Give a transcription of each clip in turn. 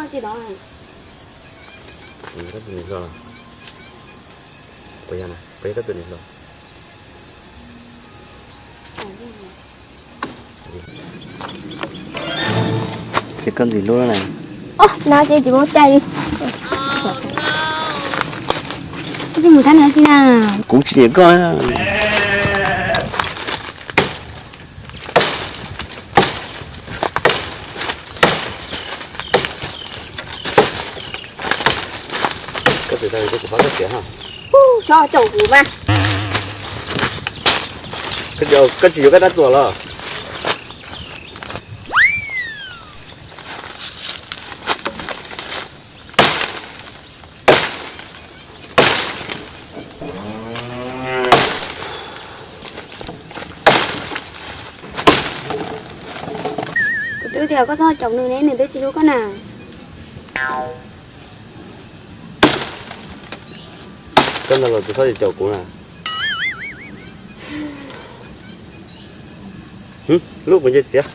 Tsis los. Koj tus niam hluas los? Puas yog na, puas yog koj tus niam hluas? Ces koj ntxim hlub na. Os, no ces tsis muaj cai li. Koj tsis mus thab nws tsi na? Kuv tsis nyiam koj. Koj tsis tau kuv pab koj txiav ha. Xyov caum kuv mas. Koj tsis yuav koj dab txuas los? Kuv twb tias koj txhob caum nws ne, nws twb tsis hlub koj na. Koj ntag los tsis txhob caum kuv na. Lub kuv nce txiav.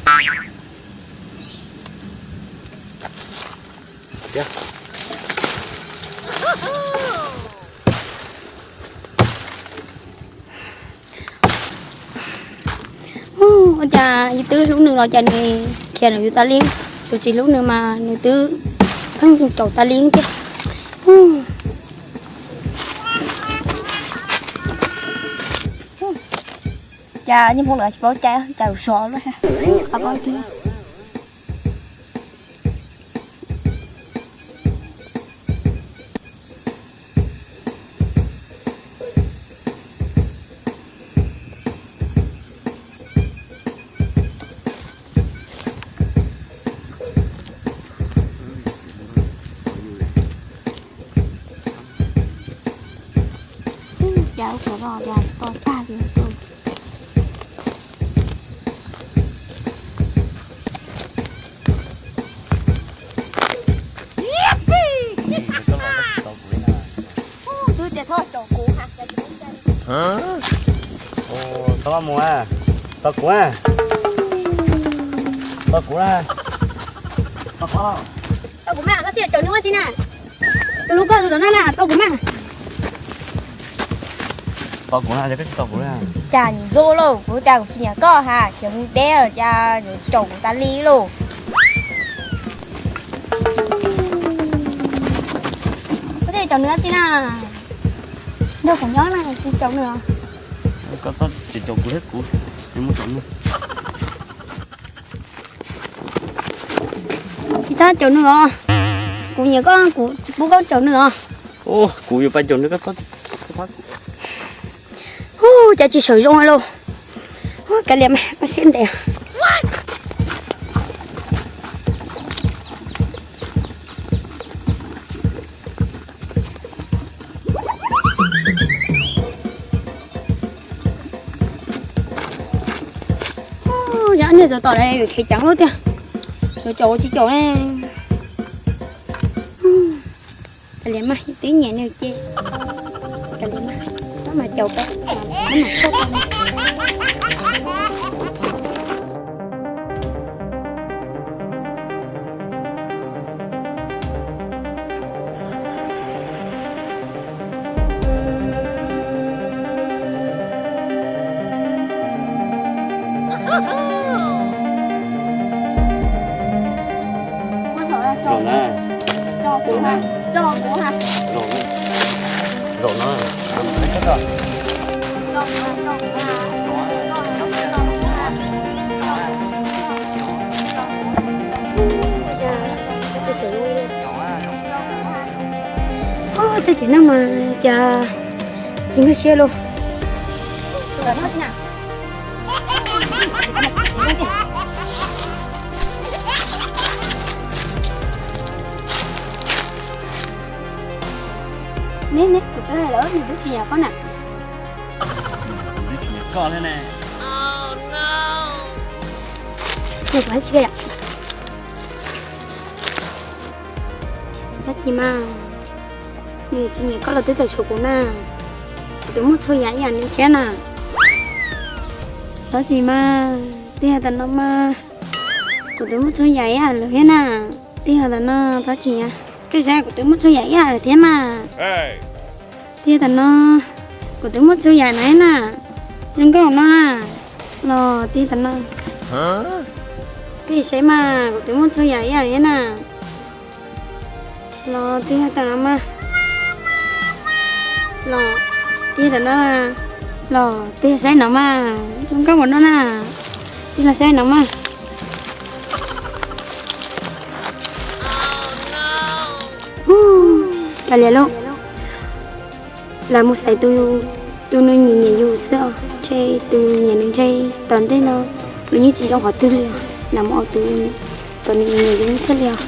Ua cas yus twb hlub nws los cas nws khiav nws yus tas li. Tus tsis hlub nws mas nws twb pheej caum tas li tiag. Cas niag hmoob lawv tsis paub cai, cas lus sov luaj. Cas ua qhuav los cas to tag li tus. Twb tias txhob caum kuv hais. Txhob mus, tos kuv, tos kuv na. Tos kuv mas, koj thiaj caum nws ua si na. Tus hlub koj tus tom no na, tos kuv mas. Tos kuv na, koj tsis tos kuv na. Cas ntxub lauj, kuv cas kuv tsis nyiam koj hais, khiav mus deb cas caum kuv tas li lauj. Koj thiaj caum nws ua si na. Nrog kuv nyob na, tsis caum nws os. Koj txhob tsis caum kuv thiab kuv, mus caum nws. Tsis txhob caum nws os. Kuv nyiam koj, kuv tsis pub koj caum nws os. Kuv yuav pab caum nws, koj txhob. Hu, cas tsis sawv zoo lauj. Hu, kav liam mas, ua siab ntev. Yog niag txawv tom yuav khev ceev lub tiag, yuav caum tsis caum ne. Kav liam mas, twb nyiam nws ces kav liam mas, tab mas caum peb, tab mas soj. Zaum na. Zaum na. Tej txiv neej mas cas tsis nkag siab lauj. Neb, neb, kuv twb hais lawm, nws twb tsis nyiam koj na. Nws twb tsis nyiam koj thiab ne. Nws kuv tsis yom. Txhob chim mas, nws tsis nyiam koj los twb tau tshuav kuv na. Kuv twb muaj txhua yam ib yam nws thiab na. Txhob chim mas, twb yog tam no mas, kuv twb muaj txhua yam ib yam lawm thiab na. Tig tam no, txhob chim, koj saib kuv twb muaj txhua yam ib yam lawm thiab mas. Tig tam no, kuv twb muaj txhua yam na na. Zoo nkauj no na. Los tig tam no, koj saib mas, kuv twb muaj txhua yam ib yam thiab na. Los tig tam no mas. Los tig tam no. Los tig saib no mas, zoo nkauj ua no na. Tig los saib no mas. Kav liam lauj, lam mus xaiv tus, tus nws nyiam nyiam yus xwb os. Ntshe tus nyiam nws ntshe tom ntej no nws yeej tsis zoo qhov twg li os. Lam mus ua tus, tus nws nyiam nyiam yus thiaj li os.